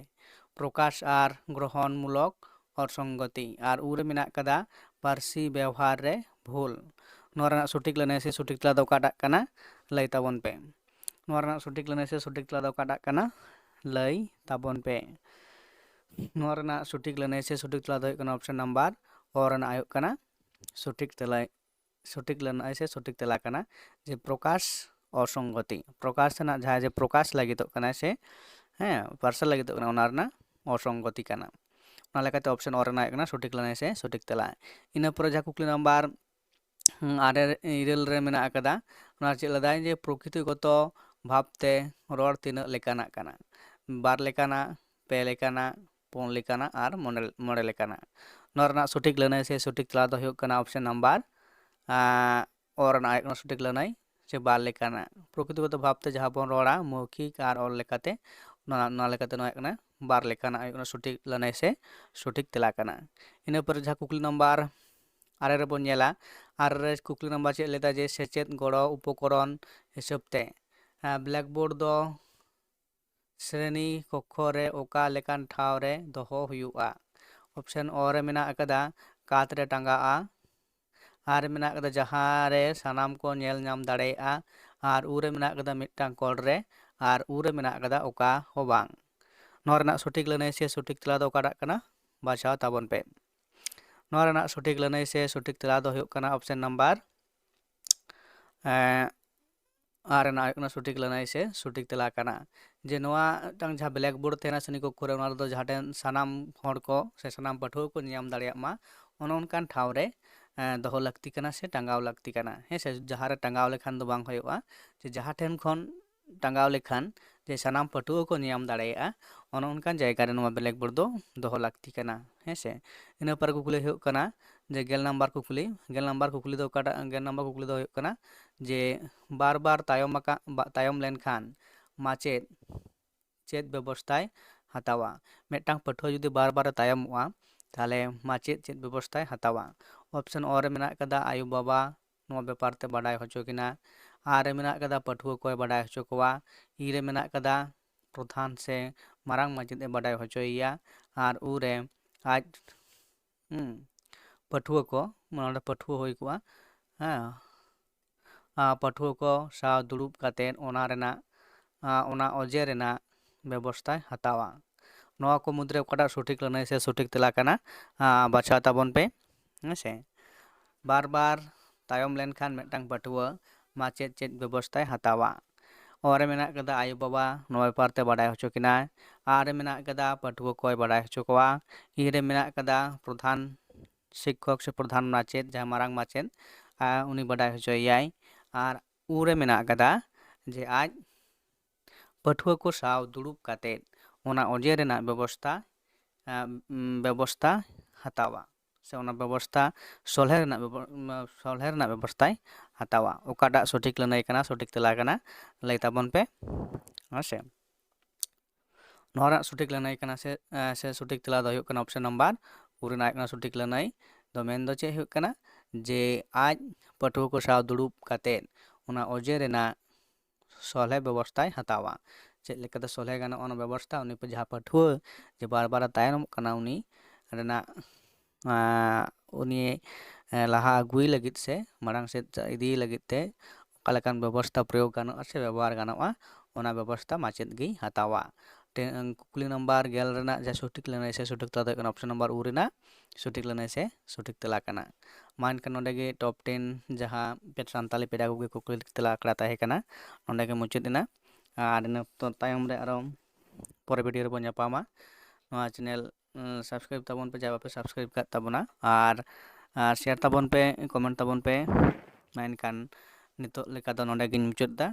ᱯᱨᱚᱠᱟᱥ ᱟᱨ ᱜᱨᱚᱦᱚᱱ ᱢᱩᱞᱚᱠ ᱚᱥᱚᱝᱜᱚᱛᱤ, ᱟᱨ ᱩ ᱨᱮ ᱢᱮᱱᱟᱜ ᱟᱠᱟᱫᱟ ᱯᱟᱹᱨᱥᱤ ᱵᱮᱣᱦᱟᱨ ᱨᱮ ᱵᱷᱩᱞ᱾ ᱱᱚᱣᱟ ᱨᱮᱱᱟᱜ ᱥᱚᱴᱷᱤᱠ ᱞᱟᱹᱱᱟᱹᱭ ᱥᱮ ᱥᱚᱴᱷᱤᱠ ᱛᱮᱞᱟ ᱫᱚ ᱚᱠᱟᱴᱟᱜ ᱠᱟᱱᱟ? ᱞᱟᱹᱭ ᱛᱟᱵᱚᱱ ᱯᱮ᱾ ᱱᱚᱣᱟ ᱨᱮᱱᱟᱜ ᱥᱚᱴᱷᱤᱠ ᱞᱟᱹᱱᱟᱹᱭ ᱥᱮ ᱥᱚᱴᱷᱤᱠ ᱛᱮᱞᱟ ᱫᱚ ᱚᱠᱟᱴᱟᱜ ᱠᱟᱱᱟ? ᱞᱟᱹᱭ ᱛᱟᱵᱚᱱ ᱯᱮ᱾ ᱱᱚᱣᱟ ᱨᱮᱱᱟᱜ ᱥᱚᱴᱷᱤᱠ ᱞᱟᱹᱱᱟᱹᱭ ᱥᱮ ᱥᱚᱴᱷᱤᱠ ᱛᱮᱞᱟ ᱫᱚ ᱦᱩᱭᱩᱜ ᱠᱟᱱᱟ ᱚᱯᱥᱮᱱ ᱱᱟᱢᱵᱟᱨ ᱚ ᱨᱮᱱᱟᱜ ᱦᱩᱭᱩᱜ ᱠᱟᱱᱟ ᱥᱚᱴᱷᱤᱠ ᱛᱮᱞᱟ, ᱥᱚᱴᱷᱤᱠ ᱞᱟᱹᱱᱟᱹᱭ ᱥᱮ ᱥᱚᱴᱷᱤᱠ ᱛᱮᱞᱟ ᱠᱟᱱᱟ ᱡᱮ ᱯᱨᱚᱠᱟᱥ ᱚᱥᱚᱝᱜᱚᱛᱤ, ᱯᱨᱚᱠᱟᱥ ᱨᱮᱱᱟᱜ ᱡᱟᱦᱟᱸ ᱡᱮ ᱯᱨᱚᱠᱟᱥ ᱞᱟᱹᱜᱤᱫᱚᱜ ᱠᱟᱱᱟᱭ ᱥᱮ, ᱦᱮᱸ, ᱯᱟᱨᱥᱟᱞ ᱞᱟᱹᱜᱤᱫᱚᱜ ᱠᱟᱱᱟ, ᱚᱱᱟ ᱨᱮᱱᱟᱜ ᱚᱥᱚᱝᱜᱚᱛᱤ ᱠᱟᱱᱟ᱾ ᱚᱱᱟ ᱞᱮᱠᱟᱛᱮ ᱚᱯᱥᱮᱱ ᱚ ᱨᱮᱱᱟᱜ ᱦᱩᱭᱩᱜ ᱠᱟᱱᱟ ᱥᱚᱴᱷᱤᱠ ᱞᱟᱹᱱᱟᱹᱭ ᱥᱮ ᱥᱚᱴᱷᱤᱠ ᱛᱮᱞᱟ᱾ ᱤᱱᱟᱹ ᱯᱚᱨᱮ ᱡᱟᱦᱟᱸ ᱠᱩᱠᱞᱤ ᱱᱟᱢᱵᱟᱨ, ᱦᱩᱸ, ᱟᱨᱮ, ᱤᱨᱟᱹᱞ ᱨᱮ ᱢᱮᱱᱟᱜ ᱟᱠᱟᱫᱟ, ᱚᱱᱟ ᱪᱮᱫ ᱞᱮᱫᱟᱭ ᱡᱮ ᱯᱨᱚᱠᱨᱤᱛᱤᱜᱚᱛᱚ ᱵᱷᱟᱵᱽᱛᱮ ᱨᱚᱲ ᱛᱤᱱᱟᱹᱜ ᱞᱮᱠᱟᱱᱟᱜ ᱠᱟᱱᱟ? ᱵᱟᱨ ᱞᱮᱠᱟᱱᱟᱜ, ᱯᱮ ᱞᱮᱠᱟᱱᱟᱜ, ᱯᱩᱱ ᱞᱮᱠᱟᱱᱟᱜ ᱟᱨ ᱢᱚᱬᱮ, ᱢᱚᱬᱮ ᱞᱮᱠᱟᱱᱟᱜ᱾ ᱱᱚᱣᱟ ᱨᱮᱱᱟᱜ ᱥᱚᱴᱷᱤᱠ ᱞᱟᱹᱱᱟᱹᱭ ᱥᱮ ᱥᱚᱴᱷᱤᱠ ᱛᱮᱞᱟ ᱫᱚ ᱦᱩᱭᱩᱜ ᱠᱟᱱᱟ ᱚᱯᱥᱮᱱ ᱱᱟᱢᱵᱟᱨ, ᱟᱸ, ᱚ ᱨᱮᱱᱟᱜ ᱦᱩᱭᱩᱜ ᱠᱟᱱᱟ ᱥᱚᱴᱷᱤᱠ ᱞᱟᱹᱱᱟᱹᱭ ᱥᱮ ᱵᱟᱨ ᱞᱮᱠᱟᱱᱟᱜ᱾ ᱯᱨᱚᱠᱨᱤᱛᱤᱜᱚᱛᱚ ᱵᱷᱟᱵᱽᱛᱮ ᱡᱟᱦᱟᱸ ᱵᱚᱱ ᱨᱚᱲᱟ ᱢᱳᱣᱠᱷᱤᱠ ᱟᱨ ᱚᱞ ᱞᱮᱠᱟᱛᱮ, ᱱᱚᱣᱟ, ᱱᱚᱣᱟ ᱞᱮᱠᱟᱛᱮ ᱱᱚᱣᱟ ᱦᱩᱭᱩᱜ ᱠᱟᱱᱟ ᱵᱟᱨ ᱞᱮᱠᱟᱱᱟᱜ ᱦᱩᱭᱩᱜ ᱠᱟᱱᱟ ᱥᱚᱴᱷᱤᱠ ᱞᱟᱹᱱᱟᱹᱭ ᱥᱮ ᱥᱚᱴᱷᱤᱠ ᱛᱮᱞᱟ ᱠᱟᱱᱟ᱾ ᱤᱱᱟᱹ ᱯᱚᱨᱮ ᱡᱟᱦᱟᱸ ᱠᱩᱠᱞᱤ ᱱᱟᱢᱵᱟᱨ ᱟᱨᱮ ᱨᱮᱵᱚᱱ ᱧᱮᱞᱟ, ᱟᱨᱮ ᱨᱮ ᱠᱩᱠᱞᱤ ᱱᱟᱢᱵᱟᱨ ᱪᱮᱫ ᱞᱮᱫᱟ ᱡᱮ ᱥᱮᱪᱮᱫ ᱜᱚᱲᱚ ᱩᱯᱚᱠᱚᱨᱚᱱ ᱦᱤᱥᱟᱹᱵ ᱛᱮ, ᱟᱸ, blackboard ᱫᱚ ᱥᱨᱮᱱᱤ ᱠᱚᱠᱠᱷᱚ ᱨᱮ ᱚᱠᱟ ᱞᱮᱠᱟᱱ ᱴᱷᱟᱶ ᱨᱮ ᱫᱚᱦᱚ ᱦᱩᱭᱩᱜᱼᱟ? ᱚᱯᱥᱮᱱ ᱚ ᱨᱮ ᱢᱮᱱᱟᱜ ᱟᱠᱟᱫᱟ ᱠᱟᱸᱛ ᱨᱮ ᱴᱟᱸᱜᱟᱜᱼᱟ, ᱟᱨ ᱢᱮᱱᱟᱜ ᱟᱠᱟᱫᱟ ᱡᱟᱦᱟᱸ ᱨᱮ ᱥᱟᱱᱟᱢ ᱠᱚ ᱧᱮᱞ ᱧᱟᱢ ᱫᱟᱲᱮᱭᱟᱜᱼᱟ, ᱟᱨ ᱩ ᱨᱮ ᱢᱮᱱᱟᱜ ᱟᱠᱟᱫᱟ ᱢᱤᱫᱴᱟᱝ ᱠᱚᱬ ᱨᱮ, ᱟᱨ ᱩ ᱨᱮ ᱢᱮᱱᱟᱜ ᱟᱠᱟᱫᱟ ᱚᱠᱟ ᱦᱚᱸ ᱵᱟᱝ᱾ ᱱᱚᱣᱟ ᱨᱮᱱᱟᱜ ᱥᱚᱴᱷᱤᱠ ᱞᱟᱹᱱᱟᱹᱭ ᱥᱮ ᱥᱚᱴᱷᱤᱠ ᱛᱮᱞᱟ ᱫᱚ ᱚᱠᱟᱴᱟᱜ ᱠᱟᱱᱟ? ᱵᱟᱪᱷᱟᱣ ᱛᱟᱵᱚᱱ ᱯᱮ᱾ ᱱᱚᱣᱟ ᱨᱮᱱᱟᱜ ᱥᱚᱴᱷᱤᱠ ᱞᱟᱹᱱᱟᱹᱭ ᱥᱮ ᱥᱚᱴᱷᱤᱠ ᱛᱮᱞᱟ ᱫᱚ ᱦᱩᱭᱩᱜ ᱠᱟᱱᱟ ᱚᱯᱥᱮᱱ ᱱᱟᱢᱵᱟᱨ, ᱮᱸ, ᱟᱨ ᱨᱮᱱᱟᱜ ᱦᱩᱭᱩᱜ ᱠᱟᱱᱟ ᱥᱚᱴᱷᱤᱠ ᱞᱟᱹᱱᱟᱹᱭ ᱥᱮ ᱥᱚᱴᱷᱤᱠ ᱛᱮᱞᱟ ᱠᱟᱱᱟ᱾ ᱡᱮ ᱱᱚᱣᱟ ᱢᱤᱫᱴᱟᱝ ᱡᱟᱦᱟᱸ blackboard ᱛᱟᱦᱮᱱᱟ ᱥᱨᱮᱱᱤ ᱠᱚᱠᱠᱷᱚ ᱨᱮ, ᱚᱱᱟ ᱨᱮᱫᱚ ᱡᱟᱦᱟᱸ ᱴᱷᱮᱱ ᱥᱟᱱᱟᱢ ᱦᱚᱲ ᱠᱚ ᱥᱮ ᱥᱟᱱᱟᱢ ᱯᱟᱹᱴᱷᱩᱣᱟᱹ ᱠᱚ ᱧᱟᱢ ᱫᱟᱲᱮᱭᱟᱜ ᱢᱟ, ᱚᱱᱮ ᱚᱱᱠᱟᱱ ᱴᱷᱟᱶ ᱨᱮ ᱮᱸ, ᱫᱚᱦᱚ ᱞᱟᱹᱠᱛᱤ ᱠᱟᱱᱟ ᱥᱮ ᱴᱟᱸᱜᱟᱣ ᱞᱟᱹᱠᱛᱤ ᱠᱟᱱᱟ, ᱦᱮᱸ ᱥᱮ? ᱡᱟᱦᱟᱸ ᱨᱮ ᱴᱟᱸᱜᱟᱣ ᱞᱮᱠᱷᱟᱱ ᱫᱚ ᱵᱟᱝ ᱦᱩᱭᱩᱜᱼᱟ, ᱡᱮ ᱡᱟᱦᱟᱸ ᱴᱷᱮᱱ ᱠᱷᱚᱱ ᱴᱟᱸᱜᱟᱣ ᱞᱮᱠᱷᱟᱱ ᱡᱮ ᱥᱟᱱᱟᱢ ᱯᱟᱹᱴᱷᱩᱣᱟᱹ ᱠᱚ ᱧᱮᱧᱟᱢ ᱫᱟᱲᱮᱭᱟᱜᱼᱟ, ᱚᱱᱮ ᱚᱱᱠᱟᱱ ᱡᱟᱭᱜᱟ ᱨᱮ ᱱᱚᱣᱟ blackboard ᱫᱚ ᱫᱚᱦᱚ ᱞᱟᱹᱠᱛᱤ ᱠᱟᱱᱟ, ᱦᱮᱸ ᱥᱮ? ᱤᱱᱟᱹ ᱯᱚᱨᱮ ᱠᱩᱠᱞᱤ ᱦᱩᱭᱩᱜ ᱠᱟᱱᱟ ᱡᱮ ᱜᱮᱞ ᱱᱟᱢᱵᱟᱨ ᱠᱩᱠᱞᱤ, ᱜᱮᱞ ᱱᱟᱢᱵᱟᱨ ᱠᱩᱠᱞᱤ ᱫᱚ ᱚᱠᱟᱴᱟᱜ, ᱜᱮᱞ ᱱᱟᱢᱵᱟᱨ ᱠᱩᱠᱞᱤ ᱫᱚ ᱦᱩᱭᱩᱜ ᱠᱟᱱᱟ ᱡᱮ ᱵᱟᱨ ᱵᱟᱨ ᱛᱟᱭᱚᱢ ᱟᱠᱟ-, ᱵᱟ-, ᱛᱟᱭᱚᱢ ᱞᱮᱱᱠᱷᱟᱱ ᱢᱟᱪᱮᱫ ᱪᱮᱫ ᱵᱮᱵᱚᱥᱛᱷᱟᱭ ᱦᱟᱛᱟᱣᱟ? ᱢᱤᱫᱴᱟᱝ ᱯᱟᱹᱴᱷᱩᱣᱟᱹ ᱡᱩᱫᱤ ᱵᱟᱨ ᱵᱟᱨᱮ ᱛᱟᱭᱚᱢᱚᱜᱼᱟ, ᱛᱟᱦᱚᱞᱮ ᱢᱟᱪᱮᱫ ᱪᱮᱫ ᱵᱮᱵᱚᱥᱛᱷᱟᱭ ᱦᱟᱛᱟᱣᱟ? Option ᱚ ᱨᱮ ᱢᱮᱱᱟᱜ ᱠᱟᱫᱟ ᱟᱭᱳᱼᱵᱟᱵᱟ ᱱᱚᱣᱟ ᱵᱮᱯᱟᱨ ᱛᱮ ᱵᱟᱰᱟᱭ ᱦᱚᱪᱚ ᱠᱤᱱᱟ, ᱟᱨ ᱨᱮ ᱢᱮᱱᱟᱜ ᱠᱟᱫᱟ ᱯᱟᱹᱴᱷᱩᱣᱟᱹ ᱠᱚᱭ ᱵᱟᱰᱟᱭ ᱦᱚᱪᱚ ᱠᱚᱣᱟ, ᱤ ᱨᱮ ᱢᱮᱱᱟᱜ ᱠᱟᱫᱟ ᱯᱨᱚᱫᱷᱟᱱ ᱥᱮ ᱢᱟᱨᱟᱝ ᱢᱟᱪᱮᱫ ᱮ ᱵᱟᱰᱟᱭ ᱦᱚᱪᱚᱭᱮᱭᱟ, ᱟᱨ ᱩ ᱨᱮ ᱟᱡ, ᱦᱩᱸ, ᱯᱟᱹᱴᱷᱩᱣᱟᱹ ᱠᱚ, ᱱᱚᱰᱮ ᱯᱟᱹᱴᱷᱩᱣᱟᱹ ᱦᱩᱭ ᱠᱚᱜᱼᱟ, ᱦᱮᱸ, ᱟᱨ ᱯᱟᱹᱴᱷᱩᱣᱟᱹ ᱠᱚ ᱥᱟᱶ ᱫᱩᱲᱩᱵ ᱠᱟᱛᱮᱫ ᱚᱱᱟ ᱨᱮᱱᱟᱜ, ᱟᱨ ᱚᱱᱟ ᱚᱡᱮ ᱨᱮᱱᱟᱜ ᱵᱮᱵᱚᱥᱛᱷᱟᱭ ᱦᱟᱛᱟᱣᱟ᱾ ᱱᱚᱣᱟ ᱠᱚ ᱢᱩᱫᱽᱨᱮ ᱚᱠᱟᱴᱟᱜ ᱥᱚᱴᱷᱤᱠ ᱞᱟᱹᱱᱟᱹᱭ ᱥᱮ ᱥᱚᱴᱷᱤᱠ ᱛᱮᱞᱟ ᱠᱟᱱᱟ, ᱟᱨ ᱵᱟᱪᱷᱟᱣ ᱛᱟᱵᱚᱱ ᱯᱮ, ᱦᱮᱸ ᱥᱮ? ᱵᱟᱨ ᱵᱟᱨ ᱛᱟᱭᱚᱢ ᱞᱮᱱᱠᱷᱟᱱ ᱢᱤᱫᱴᱟᱝ ᱯᱟᱹᱴᱷᱩᱣᱟᱹ ᱢᱟᱪᱮᱫ ᱪᱮᱫ ᱵᱮᱵᱚᱥᱛᱷᱟᱭ ᱦᱟᱛᱟᱣᱟ? ᱚ ᱨᱮ ᱢᱮᱱᱟᱜ ᱠᱟᱫᱟ ᱟᱭᱳᱼᱵᱟᱵᱟ ᱱᱚᱣᱟ ᱵᱮᱯᱟᱨ ᱛᱮ ᱵᱟᱰᱟᱭ ᱦᱚᱪᱚ ᱠᱤᱱᱟᱭ, ᱟᱨ ᱨᱮ ᱢᱮᱱᱟᱜ ᱠᱟᱫᱟ ᱯᱟᱹᱴᱷᱩᱣᱟᱹ ᱠᱚᱭ ᱵᱟᱰᱟᱭ ᱦᱚᱪᱚ ᱠᱚᱣᱟ, ᱤ ᱨᱮ ᱢᱮᱱᱟᱜ ᱠᱟᱫᱟ ᱯᱨᱚᱫᱷᱟᱱ ᱥᱤᱠᱠᱷᱚᱠ ᱥᱮ ᱯᱨᱚᱫᱷᱟᱱ ᱢᱟᱪᱮᱫ, ᱡᱟᱦᱟᱸ ᱢᱟᱨᱟᱝ ᱢᱟᱪᱮᱫ, ᱟᱨ ᱩᱱᱤ ᱵᱟᱰᱟᱭ ᱦᱚᱪᱚᱭᱮᱭᱟᱭ, ᱟᱨ ᱩ ᱨᱮ ᱢᱮᱱᱟᱜ ᱠᱟᱫᱟ ᱡᱮ ᱟᱡ ᱯᱟᱹᱴᱷᱩᱣᱟᱹ ᱠᱚ ᱥᱟᱶ ᱫᱩᱲᱩᱵ ᱠᱟᱛᱮᱫ ᱚᱱᱟ ᱚᱡᱮ ᱨᱮᱱᱟᱜ ᱵᱮᱵᱚᱥᱛᱷᱟ, ᱟᱸ, ᱩᱢ, ᱵᱮᱵᱚᱥᱛᱷᱟ ᱦᱟᱛᱟᱣᱟ, ᱥᱮ ᱚᱱᱟ ᱵᱮᱵᱚᱥᱛᱷᱟ ᱥᱚᱞᱦᱮ ᱨᱮᱱᱟᱜ ᱵᱮᱵᱚ-, ᱩᱢ, ᱥᱚᱞᱦᱮ ᱨᱮᱱᱟᱜ ᱵᱮᱵᱚᱥᱛᱷᱟᱭ ᱦᱟᱛᱟᱣᱟ᱾ ᱚᱠᱟᱴᱟᱜ ᱥᱚᱴᱷᱤᱠ ᱞᱟᱹᱱᱟᱹᱭ ᱠᱟᱱᱟ, ᱥᱚᱴᱷᱤᱠ ᱛᱮᱞᱟ ᱠᱟᱱᱟ, ᱞᱟᱹᱭ ᱛᱟᱵᱚᱱ ᱯᱮ, ᱦᱮᱸ ᱥᱮ? ᱱᱚᱣᱟ ᱨᱮᱱᱟᱜ ᱥᱚᱴᱷᱤᱠ ᱞᱟᱹᱱᱟᱹᱭ ᱠᱟᱱᱟ ᱥᱮ, ᱮᱸ, ᱥᱮ ᱥᱚᱴᱷᱤᱠ ᱛᱮᱞᱟ ᱫᱚ ᱦᱩᱭᱩᱜ ᱠᱟᱱᱟ option number ᱩ ᱨᱮᱱᱟᱜ ᱦᱩᱭᱩᱜ ᱠᱟᱱᱟ ᱥᱚᱴᱷᱤᱠ ᱞᱟᱹᱱᱟᱹᱭ᱾ ᱫᱚ ᱢᱮᱱ ᱫᱚ ᱪᱮᱫ ᱦᱩᱭᱩᱜ ᱠᱟᱱᱟ? ᱡᱮ ᱟᱡ ᱯᱟᱹᱴᱷᱩᱣᱟᱹ ᱠᱚ ᱥᱟᱶ ᱫᱩᱲᱩᱵ ᱠᱟᱛᱮᱫ ᱚᱱᱟ ᱚᱡᱮ ᱨᱮᱱᱟᱜ ᱥᱚᱞᱦᱮ ᱵᱮᱵᱚᱥᱛᱷᱟᱭ ᱦᱟᱛᱟᱣᱟ᱾ ᱪᱮᱫ ᱞᱮᱠᱟᱛᱮ ᱥᱚᱞᱦᱮ ᱜᱟᱱᱚᱜᱼᱟ ᱚᱱᱟ ᱵᱮᱵᱚᱥᱛᱷᱟ? ᱩᱱᱤ ᱡᱟᱦᱟᱸ ᱯᱟᱹᱴᱷᱩᱣᱟᱹ ᱡᱮ ᱵᱟᱨ ᱵᱟᱨ ᱮ ᱛᱟᱭᱱᱚᱢᱚᱜ ᱠᱟᱱᱟ, ᱩᱱᱤ ᱨᱮᱱᱟᱜ, ᱟᱸ, ᱩᱱᱤ, ᱮᱸ, ᱞᱟᱦᱟ ᱟᱹᱜᱩᱭ ᱞᱟᱹᱜᱤᱫ ᱥᱮ ᱢᱟᱲᱟᱝ ᱥᱮᱫ ᱤᱫᱤᱭ ᱞᱟᱹᱜᱤᱫ ᱛᱮ ᱚᱠᱟ ᱞᱮᱠᱟᱱ ᱵᱮᱵᱚᱥᱛᱷᱟ ᱯᱨᱚᱭᱳᱜᱽ ᱜᱟᱱᱚᱜᱼᱟ ᱥᱮ ᱵᱮᱵᱚᱦᱟᱨ ᱜᱟᱱᱚᱜᱼᱟ, ᱚᱱᱟ ᱵᱮᱵᱚᱥᱛᱷᱟ ᱢᱟᱪᱮᱫ ᱜᱮᱭ ᱦᱟᱛᱟᱣᱟ᱾ ᱴᱮ-, ᱠᱩᱠᱞᱤ ᱱᱟᱢᱵᱟᱨ ᱜᱮᱞ ᱨᱮᱱᱟᱜ ᱡᱟᱦᱟᱸ ᱥᱚᱴᱷᱤᱠ ᱞᱟᱹᱱᱟᱹᱭ ᱥᱮ ᱥᱚᱴᱷᱤᱠ ᱛᱮᱞᱟ ᱫᱚ ᱦᱩᱭᱩᱜ ᱠᱟᱱᱟ option number ᱩ ᱨᱮᱱᱟᱜ ᱥᱚᱴᱷᱤᱠ ᱞᱟᱹᱱᱟᱹᱭ ᱥᱮ ᱥᱚᱴᱷᱤᱠ ᱛᱮᱞᱟ ᱠᱟᱱᱟ᱾ ᱢᱟ ᱮᱱᱠᱷᱟᱱ ᱱᱚᱰᱮ ᱜᱮ top ten ᱡᱟᱦᱟᱸ ᱯᱮ ᱥᱟᱱᱛᱟᱞᱤ pedagogy ᱠᱩᱠᱞᱤ ᱛᱮᱞᱟ ᱟᱠᱷᱲᱟ ᱛᱟᱦᱮᱸ ᱠᱟᱱᱟ, ᱱᱚᱰᱮ ᱜᱮ ᱢᱩᱪᱟᱹᱫ ᱮᱱᱟ᱾ ᱟᱨ ᱤᱱᱟᱹ ᱛᱚ-, ᱛᱟᱭᱚᱢ ᱨᱮ ᱟᱨᱚ ᱯᱚᱨᱮ video ᱨᱮᱵᱚᱱ ᱧᱟᱯᱟᱢᱟ᱾ ᱱᱚᱣᱟ channel, ᱩᱸ, subscribe ᱛᱟᱵᱚᱱ ᱯᱮ, ᱡᱟᱦᱟᱸᱭ ᱵᱟᱯᱮ subscribe ᱠᱟᱫ ᱛᱟᱵᱚᱱᱟ, ᱟᱨ ᱟᱨ ᱥᱮᱭᱟᱨ ᱛᱟᱵᱚᱱ ᱯᱮ, ᱠᱚᱢᱮᱱᱴ ᱛᱟᱵᱚᱱ ᱯᱮ᱾ ᱢᱟ ᱮᱱᱠᱷᱟᱱ ᱱᱤᱛᱚᱜ ᱞᱮᱠᱟ ᱫᱚ ᱱᱚᱰᱮ ᱜᱤᱧ ᱢᱩᱪᱟᱹᱫ ᱮᱫᱟ᱾